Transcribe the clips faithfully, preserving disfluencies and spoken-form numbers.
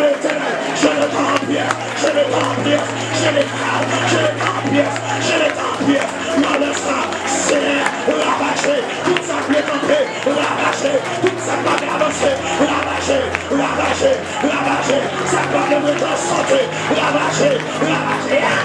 Letènèl, je le ta an pyès, je le ta an pyès, je le ta, je le ta an pyès, je le ta an pyès. Nan lè sa, Senyè, ravaje tout sa k vle kanpe, ravaje tout sa k pa vle avanse, ravaje, ravaje, ravaje, sa k pa vle rete an sante, ravaje, ravaje, ah!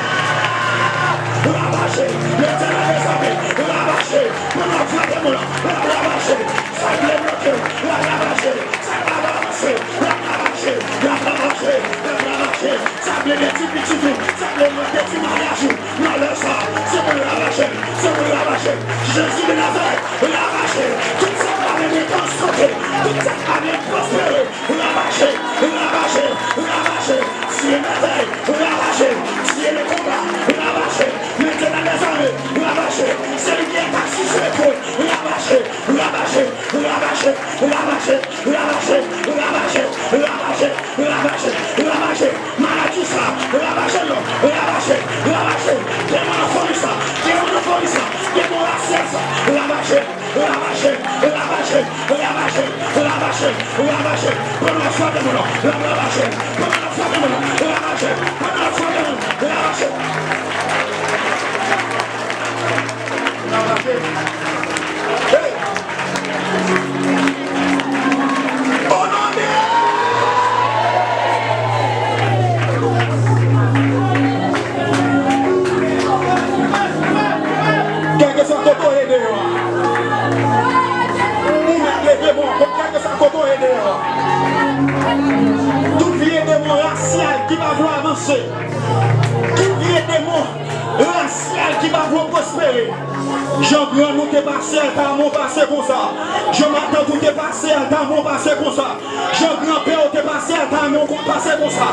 Ravaje, Letènèl dèzame, ravaje, pandan w ap frape moun nan, l ap ravaje, sa k vle bloke w, l ap ravaje, sa k pa vle avanse, l ap ravaje, l ap ravaje, l ap ravaje, sa k vle detwi pitit ou, sa k vle detwi maryaj ou, nan lè sa, se pou l ravaje, se pou l ravaje, Jezi de Nazarèt, ravaje, tout sa k pa vle rete an sante, tout sa k pa vle pwospere, ravaje, ravaje, ravaje, Dye mèvèy, ravaje, Dye le konba, ravaje, Letènèl dèzame, ravaje, seli ki est assis sur le trône, ravaje, ravaje, ravaje, ravaje, ravaje, maladi sa, ravaje l, ravaje, ravaje, demon nan fanmi sa, demon nan fanmi sa, demon rasyal sa, ravaje, ravaje, ravaje, ravaje, ravaje, ravaje, pandan l ap frape moun nan, l ap ravaje, pandan l ap frape moun nan, ravaje, pandan l ap frape moun nan, ravaje. Ravaje. Hey! O non de Kèlkeswa kote w ye deyò a, ou mèt leve bò, kèlkeswa kote w ye deyò a. Tout vye demon rasyal ki pa vle w avanse, tout vye demon rasyal ki pa vle w pwospere. Jan grann ou te pase a, ta mwen pase konsa. Jan matant ou te pase a, ta mwen pase konsa. Jan granpè w te pase a, ta mwen pase konsa.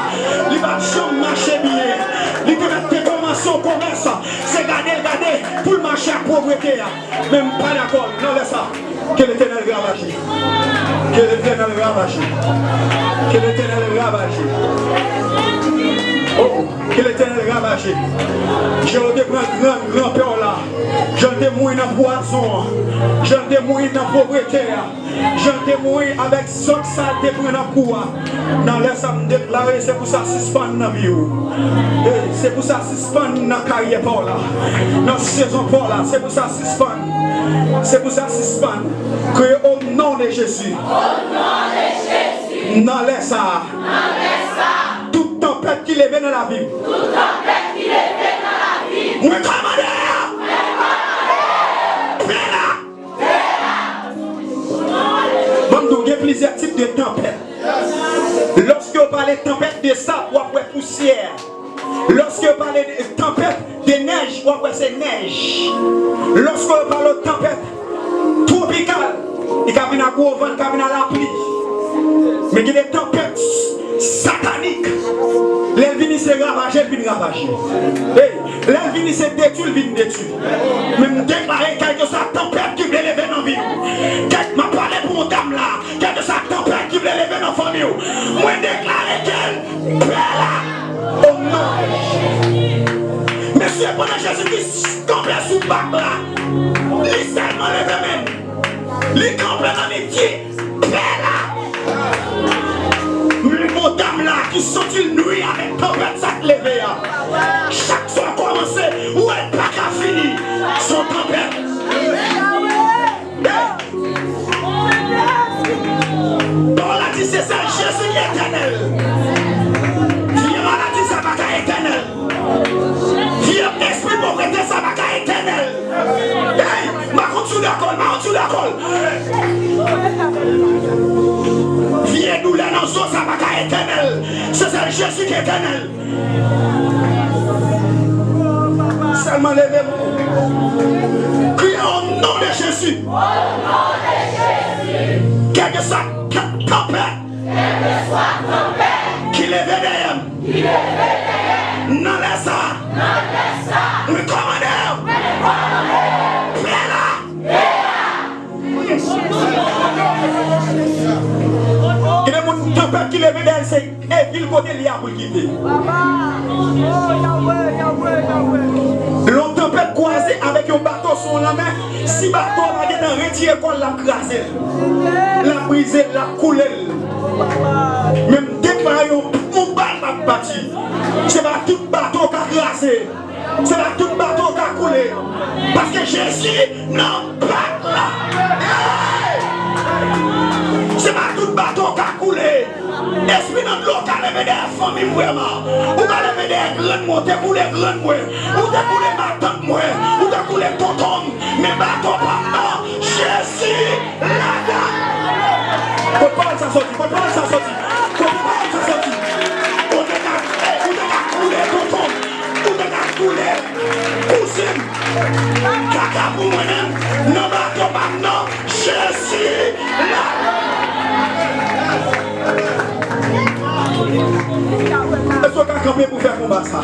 Li pa t janm mache byen. Li te mèt te kòmanse yon komès. Se gade l gade pou l mache ak povrete a. Men m pa dakò nan lè sa. Ke Letènèl ravaje. Ke Letènèl ravaje. Ke Letènèl ravaje. Oh, ke Letènèl ravaje. Jan yo te pran gran granpè w la. Jan l te mouri nan pwazon an. Jan l te mouri nan povrete a. Jan l te mouri avèk zòt sa l te pran nan kou a. Nan lè sa m deklare, se pou sa sispann nan vi w. E se pou sa sispann nan karyè pa w la. Nan sezon pa w la, se pou sa sispann. Se pou sa sispann. Kriye, o non de Jezi. O non de Jezi. Nan lè sa a. Nan lè sa a. Tout tanpèt ki leve nan lavi m. Tout tanpèt ki leve nan lavi m. Mwen kòmande yo. Mwen kòmande yo. Pè la. Ban m di w, gen plizyè tip de tanpèt. Lòske yo pale tanpèt de sab, w ap wè pousyè. Lòske yo pale de tanpèt de nèj, w ap wè se nèj. Lòske yo pale tanpèt twopikal, li ka vin ak gwo van, li ka vin ak lapli. Men gen de tanpèt satanik. Lè l vini, se ravaje l vin ravaje. Hey, lè l vini, se detwi l vin detwi. Men m deklare, kèlkeswa tanpèt ki vle leve nan vi w, kèk, m ap pale pou yon dam la, kèlkeswa tanpèt ki vle leve nan fanmi w, mwen deklare ke l pè la. O non de Jezi. Mesye, pandan Jezi Kris kanpe sou bak la, li sèlman leve men l. Li kanpe nan mitan pè la. Menm yon dam la ki santi l nwi avèk tanpèt sa k leve a. Chak fwa w kòmanse, ou wè l pa ka fini. Se yon tanpèt. Pawòl la di se sèl Jezi ki etènèl. Vye maladi sa pa ka etènèl. Vye espri povrete sa pa ka etènèl. Hey, m pa konn si w dakò, m pa konn si w dakò. Vye doulè nan zo sa pa ka etènèl. Se sèl Jezi ki etènèl. Sèlman leve men w. Kriye, o non de Jezi. Kèlkeswa tanpèt ki leve dèyè m. Nan lè sa a, mwen kòmande w. Pè la. Gen de moun tanpèt ki leve dèyè l, se e vil kote li a pou l kite. Lè yon tanpèt kwaze avèk yon bato sou yon lanmè, si bato a pa gentan retire kò l, l ap kraze l. L ap brize l, l ap koule l. Men m deklare Pa yon, yon bal m ap bati. Se pa tout bato ka kraze. Se pa tout bato ka koule. Paske Jezi nan bak la. Hey! Se pa tout bato ka koule. Espri nan dlo ka leve dèyè fanmi m vrèman. Ou ka leve dèyè grann mwen, ou te koule grann mwen. Ou te koule matant mwen. Ou te koule tonton m. Men bato pa m nan. Jezi ladan. Kot pawòl sa soti? Kot pawòl sa soti? Kote pawòl sa soti? Ou te ka, ou te ka koule tonton m. Ou te ka koule kouzen m. Kaka pou mwen menm. Nan bato pa m nan. Jezi la. Èske w ka kanpe pou fè konba sa?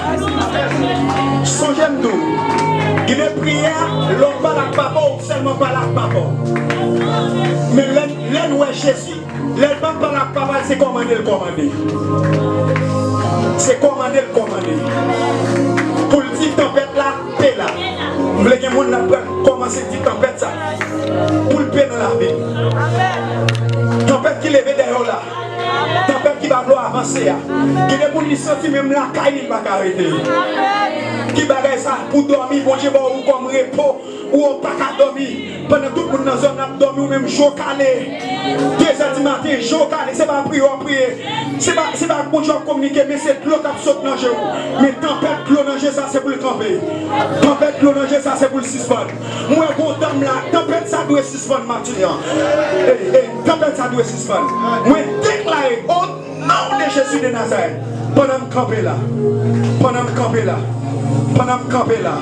Sonje m di w, gen de priyè, lè w pale ak papa w, sèlman pale ak papa w. Men lè, lè n wè Jezi, lè l pa pale ak papa l, se kòmande l kòmande. Se kòmande l kòmande. Pou l di tanpèt la, pe la. M vle gen moun la pral kòmanse di tanpèt sa pou l pe nan lavi l. Tanpèt ki leve dèyè w la. Tanpèt ki pa vle w avanse a. Gen de moun li santi menm lakay li pa ka rete. Ki bagay sa pou dòmi, Bondye ba w ou kòm repo, ou pa ka dòmi. Pandan tout moun nan zòn nan ap dòmi, ou menm je w kale. De zè di maten, je w kale, se pa priye w ap priye. Se pa, se pa ak Bondye w ap kominike, men se dlo k ap sot nan je w. Men tanpèt dlo nan je sa, se pou l kanpe. Tanpèt dlo nan je sa, se pou l sispann. M wè gon dam la, tanpèt sa dwe sispann maten an. Ey, ey, tanpèt sa dwe sispann. Mwen deklare, o non de Jezi de Nazarèt, pandan m kanpe la, pandan m kanpe la, pandan m kanpe la,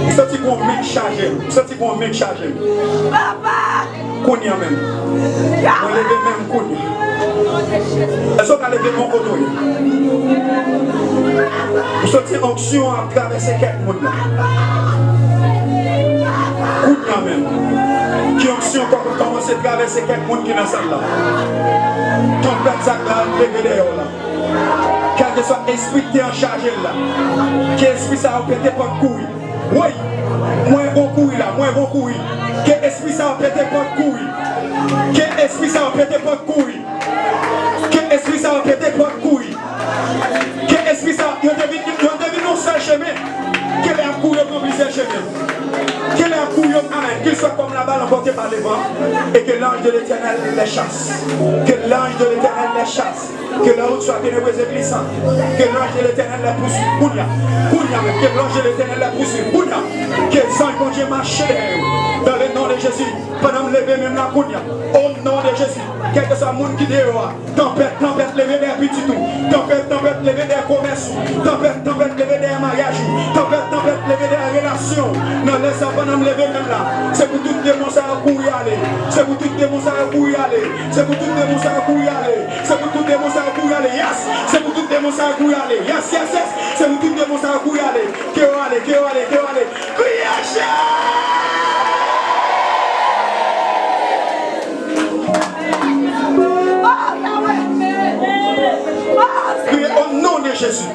m santi gon men k chaje m, m santi gon men k chaje m. Papa! Kounye a menm. Mwen leve men m kounye a. Èske w ka leve men w kote w ye? M santi onksyon an ap travèse kèk moun la. Kounye a menm. Ki onksyon kò-, kòmanse travèse kèk moun ki nan sal la. Tanpèt sa k la ap leve dèyè w la. Kèlkeswa espri ki te anchaje l la. Ke espri sa yo pete pòt kouri. Woy! Mwen gon kouri la, mwen gon kouri. Ke espri sa yo pete pòt kouri. Ke espri sa yo pete pòt kouri. Ke espri sa yo pete pòt kouri. Ke espri sa yo te vin, yo te vin yon sèl chemen. Ke lè y ap kouri, yo pran plizyè chemen. Ke lè y ap kouri, yo, amèn. Qu'il soit comme la balle emportée par le vent, et que l'ange de l'Éternel les chasse. Que l'ange de l'Éternel les chasse. Que la route soit ténébreuse et glissante. Que l'ange de l'Éternel les poursuive. Kounye a, kounye a menm, que l'ange de l'Éternel les poursuive. Kounye a, ke zanj Bondye mache dèyè yo. Dans le nom de Jésus, pandan m leve men m la kounye a, au nom de Jésus, kèlkeswa moun ki deyò a, tanpèt, tanpèt leve dèyè pitit ou, tanpèt, tanpèt leve dèyè komès ou, tanpèt, tanpèt leve dèyè maryaj ou, tanpèt, tanpèt leve dèyè relasyon w. Nan lè sa, pandan m leve men m la, se pou tout demon sa yo kouri ale. Se pou tout demon sa yo kouri ale. Se pou tout demon sa yo kouri ale. Se pou tout demon sa yo kouri ale. Yes! Se pou tout demon sa yo kouri ale. Yes, yes, yes! Se pou tout demon sa yo kouri ale. Ke yo ale, ke yo ale, ke yo ale. Kriye Jezi! Kriye o non de Jezi.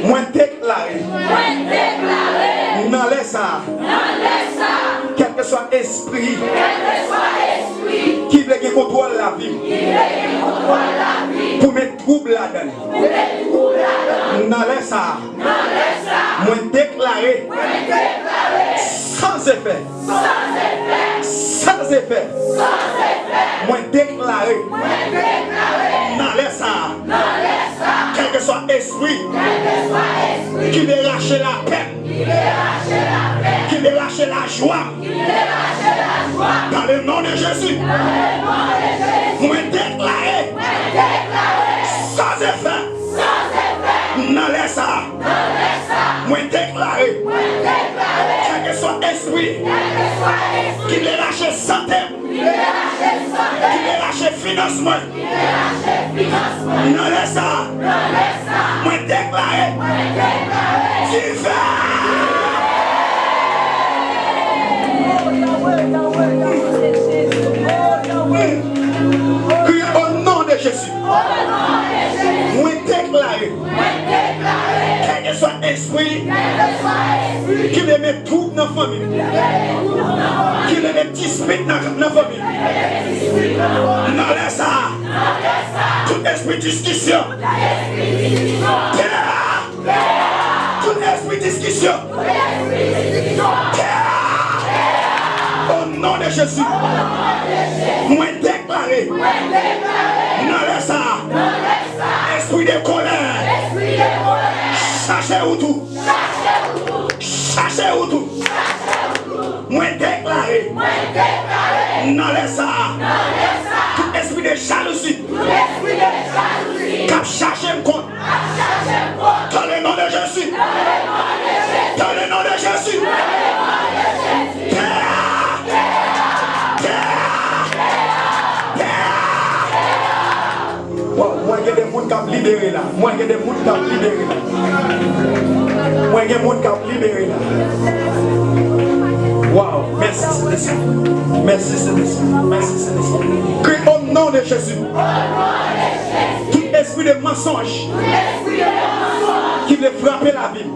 Mwen deklare. Mwen deklare. Nan lè sa a. Nan lè sa a. Kèlkeswa espri. Kèlkeswa espri. Ki vle gen kontwòl lavi m. Ki vle gen kontwòl lavi m. Pou met twoub ladan l. Pou met twoub ladan l. Nan lè sa a. Nan lè sa a. Mwen deklare. Mwen deklare. San efè. San efè. San efè. San efè. Mwen deklare. Mwen deklare. Nan lè sa a. Nan lè sa a. Kèlkeswa espri. Kèlkeswa espri. Ki vle rache lapè m. Ki vle rache lapè m. Ki vle rache lajwa m. Ki vle rache lajwa m. Dans le nom de Jésus. Dans le nom de Jésus. Mwen deklare. Mwen deklare. San efè. San efè. Nan lè sa a. Nan lè sa a. Mwen deklare. Mwen deklare. Kèlkeswa espri. Kèlkeswa espri. Ki vle rache sante m. Ki vle rache sante m. Ki vle rache finans mwen. Ki vle rache finans mwen. Nan lè sa a. Nan lè sa a. Mwen deklare. Mwen deklare. Dife. Kriye o non de Jezi. Mwen deklare. Mwen deklare. Kèlkeswa espri. Kèlkeswa espri. Ki vle met twoub nan fanmi m. Ki vle met twoub nan fanmi m. Ki vle met dispit nan, nan fanmi m. Nan lè sa a. Nan lè sa a. Espri diskisyon. Tè a. Tout espri diskisyon. Tè a. O non de Jezi. Mwen deklare. Nan lè sa a. Espri de kolè. Chache wout ou. Chache wout ou. Mwen deklare. Nan lè sa a. Tout espri de jalouzi. K ap chache m kont. Dans le nom de Jésus. Dans le nom de Jésus. Tè a. Tè a. Tè a. Waw, mwen gen de moun k ap libere la. Mwen gen de moun k ap libere la. Mwen gen moun k ap libere la. Waw, mèsi Sentespri. Mèsi Sentespri. Mèsi Sentespri. Kri o non de Jezi. Tout espri de mansonj ki vle frape lavi m.